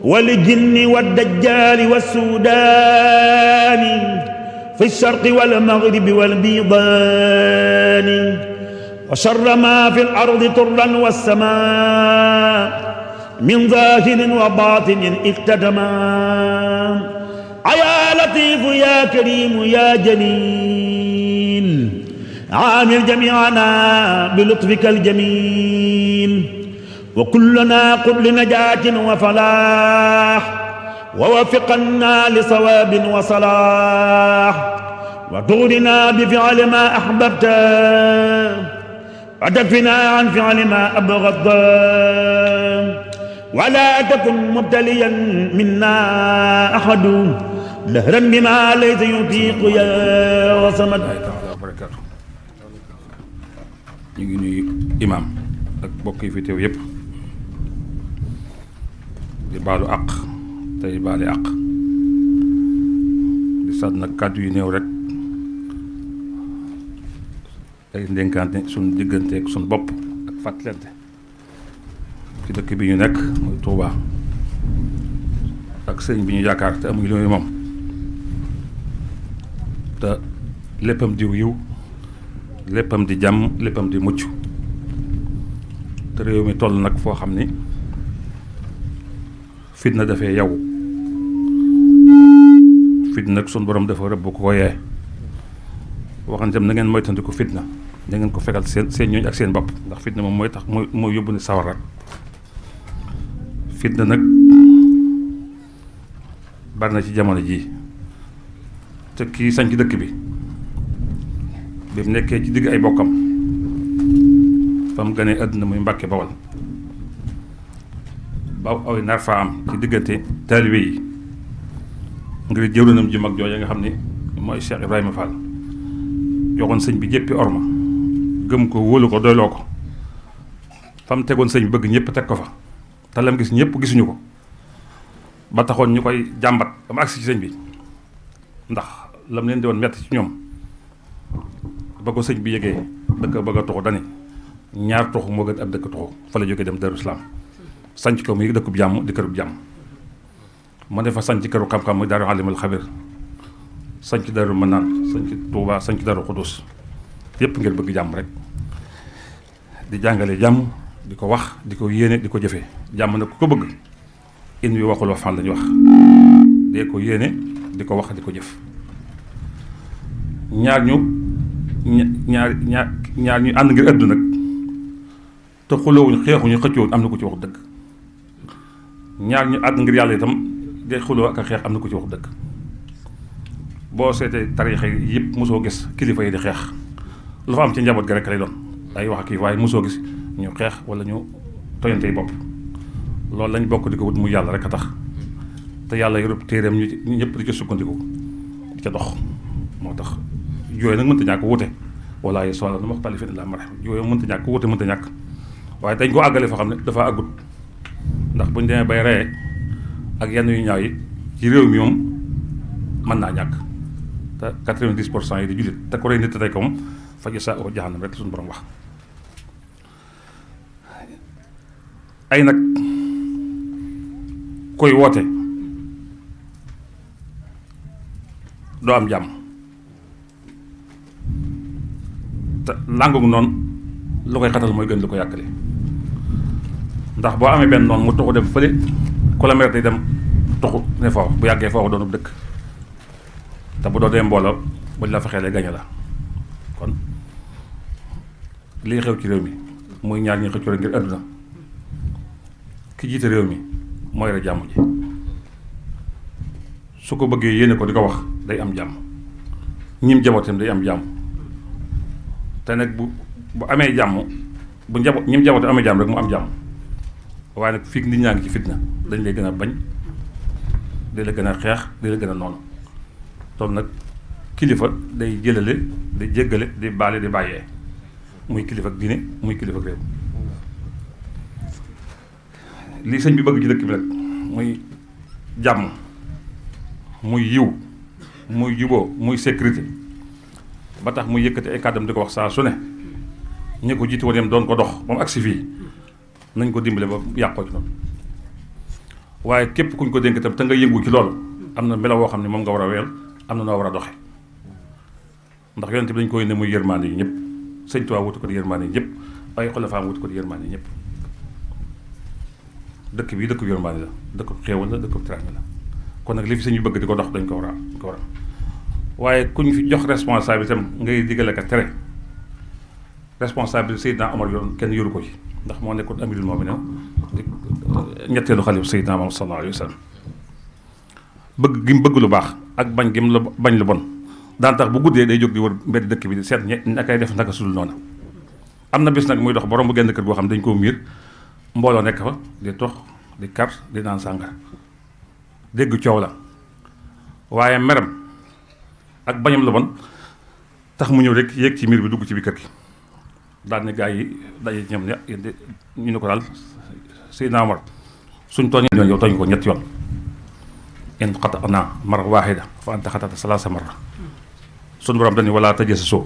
والجن والدجال والسودان في الشرق والمغرب والبيضان وشر ما في الأرض طرا والسماء من ظاهر وباطن اكتتما يا لطيف يا كريم يا جليل عامل جميعنا بلطفك الجميل وكلنا قل لنجاة وفلاح ووفقنا لصواب وصلاح وتغننا بفعل ما أحببت وتكفنا عن فعل ما أبغضت ولا تكن مبتليا منا أحد دهرا بما ليس يطيق يا صمد. ñu ngi nuyu imaam ak mbokk yi fi teew yëpp di baalu àq tey baali àq di sant nag kàddu yu néew rek ay ndénkaante suñ digganteeg suñ bopp ak fàttalante ci dëkk bi ñu nekk muy Touba ak sëriñ bi ñu yaakaar te amuñu lu moom te léppam diw yiw léppam di jàmm léppam di mucc te réew mi toll nag foo xam ni fitna dafee yow fitna nag sun borom dafa rëbb ko yee waxantam na ngeen moytandiku fitna na ngeen ko fegal seen ñooñ ak seen bopp ndax fitna moom mooy tax mooy yóbbu ni sawar rek fitna nag bari na ci jamono ji te kii sañ ci dëkk bi bi mu nekkee ci digg ay bokkam fa mu gënee àdduna muy Mbàkke Bawal ba aw nar fa am ci diggante taalibe yi ngir jëwrinam ji mag jooja nga xam ni mooy Cheikh Ibrahima Fall joxoon sëñ bi jéppi orma gëm ko wóolu ko doyloo ko fa mu tegoon sëñ bi bëgg ñëpp teg ko fa te lam gis ñëpp gisuñu ko ba taxoon ñu koy jàmbat ba mu agsi ci sëñ bi ndax lam leen di woon metti ci ñoom ba ko sëñ bi yëgee dëkk bëgg a toxu dani ñaar toxu moo gën ab dëkk toxu fa la jógee dem Darou Salaam sanc ko muy dëkkub jàmm di kërub jàmm mu ne fa sanc këru xam-xam muy Daaru Alimul Xabir sanc Daaru Manaan sanc Tuuba sanc Daaru Xudus yépp ngir bëgg jàmm rek di jàngale jàmm di ko wax di ko yéene di ko jëfee jàmm nag ku ko bëgg in wi waxul wax fan la ñu wax dee ko yéene di ko wax di ko jëf ñaar ñu ànd ngir àdduna nag te xuloowuñ xeexuñu xëccoowuñ am na ko ci wax dëgg ñaar ñu ànd ngir yàlla itam de xuloo ak a xeex am na ko ci wax dëgg boo seetee tariixa yi yëpp mosoo gis kilifa yi di xeex lu fa am ci njaboot gi rek lay doon ay wax ak kii waaye mosoo gis ñu xeex wala ñu toyantey bopp loolu lañ bokk di ko wut muy yàlla rek a tax te yàlla yorub téereem ñu ñëpp di ca sukkandiku di ca dox moo tax jooy nag mënta ñàkk wute wala yi soxla nu muxtalifin illaa man rahim jooy mënta ñàkk wute mënta ñàkk waaye dañ ko àggale foo xam ne dafa àggut ndax buñ demee bay reye ak yenn yu ñaaw yi ci réew mi moom mën naa ñàkk te 90% yi di jullit te ku rey nit te tey ko moom fa jazaa'uhu jahannam rek suñu borom wax ay nag koy woote doo am jàmm te làngu noonu lu koy xatal mooy gën lu ko yàkkale ndax boo amee benn noonu mu toxu dem fële ku la mer day dem toxu ne foofu bu yàggee foofu doonub dëkk te bu doo dee mbooloo buñ la fexee lay gañe la kon lii xew ci réew mi muy ñaar ñi xëccoo ngir àdduna ki jiite réew mi mooy rek jàmm ji su ko bëggee yéene ko di ko wax day am jàmm ñim jabootam day am jàmm te nag bu amee jàmm bu ñim jabootam amee jàmm rek mu am jàmm waaye nag fii nit ñaa ngi ci fitna dañ lay gën a bañ di la gën a xeex di la gën a noonu tool nag kilifa day jëlale di jéggale di baale di bàyyee muy kilifa ak diine muy kilifa ak réew li sëñ bi bëgg ci dëkk bi nag muy jàmm muy yiw muy juboo muy sécurité ba tax muy yëkkati ay kàddam di ko wax saa su ne ñi ko jiitu woon doon ko dox ba mu agsi fii nañ ko dimbale ba yàqoo ci noonu waaye képp kuñ ko dénk itam te nga yëngu ci loolu am na melo woo xam ne moom nga war a weel am na noo war a doxe ndax yonent bi dañ koy ne muy yërmaande yi ñëpp sëñ Tuubaa wutu ko di yërmaande yi ñëpp ay xulafaam wutu ko di yërmaande yi ñëpp dëkk bi dëkk yërmaande la dëkk xéewal la dëkk teraanga la kon nag li fi sëñ bi bëgg di ko dox dañ ko war a waaye kuñ fi jox responsabilité am ngay digale ka tere responsabilité Seydina Omar yoon kenn yoru ko ci ndax moo nekkoon amirul mu'minin ñetteelu xalifa Seydina Muhammad sallallahu alayhi wa sallam bëgg gi mu bëgg lu baax ak bañ gi mu la bañ lu bon daan tax bu guddee day jóg di wër mbedd dëkk bi di seet nakay def naka sudul noonu am na bis nag muy dox borom bu genn kër goo xam dañ koo miir mbooloo nekk fa di tox di kar di naan sàngara dégg coow la waaye meram ak bañam la bon tax mu ñëw rek yéeg ci miir bi dugg ci biir kër gi daal ne gaa yi daje ñoom ñu ne ko daal Seydina Omar suñ tooñee yow tooñ ko ñetti yoon in xata'naa marra waahida fa anta xata'ta salaasa marra suñu borom dañu wala tajassasu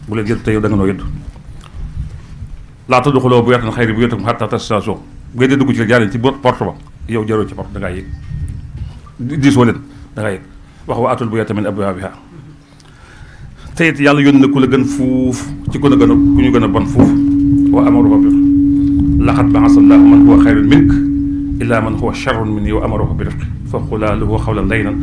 bu leen yëddu te yow da nga noo yëddu laa tadxuluu buyuutan xayri buyuutikum hattaa tasta'nisu bu ngeen di dugg ci jaar ci porte ba yow jaroo ci porte da ngaa yëg diisoo leen da ngaa yëg wax wa atul buyuuta min abwaabihaa te it yàlla yónni na ku la gën fuuf ci ku ñu gën a bon fuuf wa amaruhu bi laqad ba'asa llaahu man huwa xayrun minka ilaa man huwa sharrun minni wa amaruhu bi rifqi fa qulaa lahu qawlan layyinan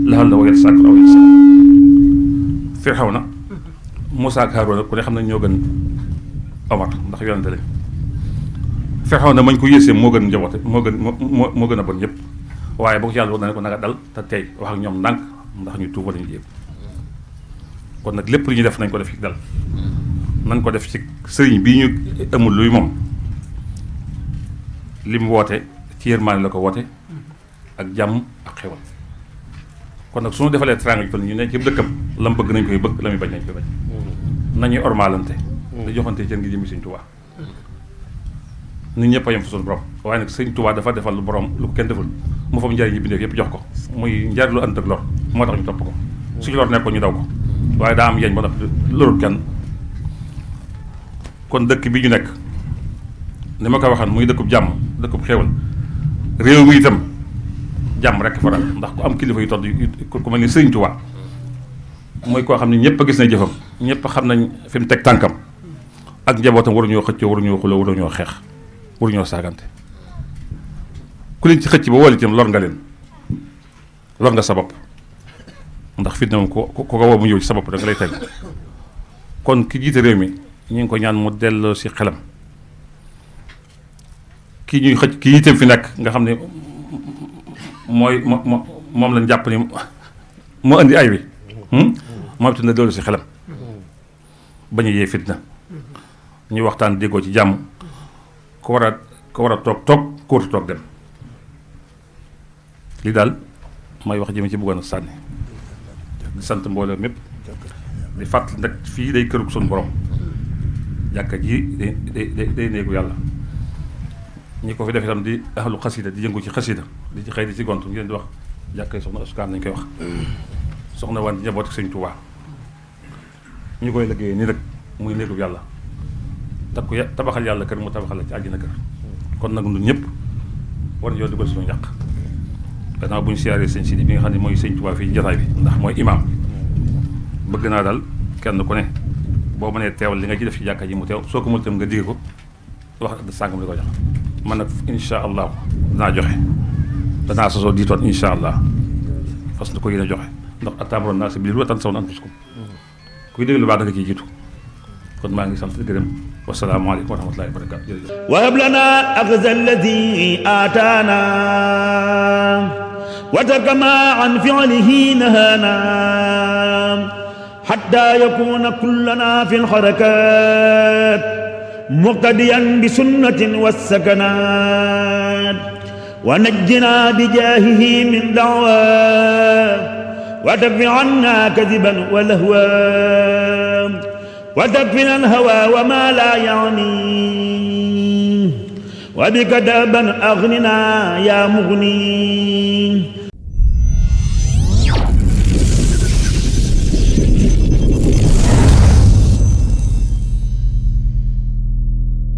la'allahu yatazakkaru aw yaxsha. Firawna Muusaa ak Haaruuna ku ne xam nañ ñoo gën Omar ndax yonente lañ. Firawna mañ ko yéesee moo gën njaboote moo gën a bon ñëpp waaye boo ko ci yàlla wax na ne ko nanga dal te tey wax ak ñoom ndànk ndax ñu tuub wala ñu jéem. kon nag lépp lu ñuy def nañ ko def ci dal nañ ko def ci sëriñ bii ñu amul luy moom li mu woote ci yërmaane la ko woote ak jàmm ak xewal kon nag su ñu defalee teraanga ju toll ñu ne ci dëkkam la mu bëgg nañ koy bëgg la muy bañ nañ koy bañ nañuy ormaalante da joxante cër ngi jëmi sëñ Tuubaa nit ñëpp a yem fa suñu borom waaye nag sëñ Tuubaa dafa defal lu borom lu ko kenn deful mu fam njariñ yi bindeef yëpp jox ko muy njariñ lu ànd ak lor moo tax ñu topp ko suñu lor nekk ko ñu daw ko waaye daa am yeñ ba noppi lorul kenn kon dëkk bi ñu nekk ni ma ko waxoon muy dëkkub jàmm dëkkub xéewal réew mi itam jàmm rek faral ndax ku am kilifa yu todd ku mel ni Sëriñ Tuubaa mooy koo xam ne ñëpp a gis na jëfam ñëpp xam nañ fi mu teg tànkam ak njabootam waruñoo xëccoo waruñoo xuloo waruñoo xeex waruñoo saagante ku leen ci xëcc ba wóol itam lor nga leen lor nga sa bopp ndax fitna moom ko woo mu ñëw ci sa bopp da nga lay teg kon ki jiite réew mi ñu ngi ko ñaan mu delloo si xelam kii ñuy xëcc kii itam fi nekk nga xam ne mooy moom lañ jàpp ni moo indi ay wi moom itam na delloo si xelam bañ a yee fitna ñu waxtaan déggoo ci jàmm ku war a toog ku war a toog dem lii daal mooy wax jëme ci bëggoon a sànni di sant mbooloo mépp di fàttali nag fii day kërug suñu borom jàkka ji day néegu yàlla ñi ko fi def itam di ahlu xasida di yëngu ci xasida di ci xëy di ci gont ñu leen di wax jàkka yi soxna Asukaan nañ koy wax soxna wan njaboot ak Sëñ Tuubaa ñu koy liggéeyee nii rek muy néegu yàlla takku tabaxal yàlla kër mu tabaxal la ci àjjana kër kon nag ñun ñëpp war nañoo dugal suñu ñàq gannaaw bu ñu siyaaree sëñ Sidi bi nga xam ne mooy Sëñ Tuubaa fii jotaay bi ndax mooy imaam bëgg naa daal kenn ku ne boo mënee teewal li nga ci def ci jàkka ji mu teew soo ko mënul tam nga digg ko wax sàngam di ko jox man nag insha allah danaa joxe danaa sosoo diitoon insha allah fas na ko yéen a joxe ndax ataamuroon naa si biir wa tansawna anfusakum kuy dégg lu baax da nga ciy jiitu kon maa ngi sant di gërëm wasalaamaaleykum wa rahmatullahi wa barakaatu jërëjëf wa hab lana axza alladi aataana wa tarka ma an fi'lihi nahaana حتى يكون كلنا في الحركات مقتديا بسنة والسكنات ونجنا بجاهه من دعواه وتكف عنا كذبا ولهوا وتكفنا الهوى وما لا يعني وبك دابا أغننا يا مغني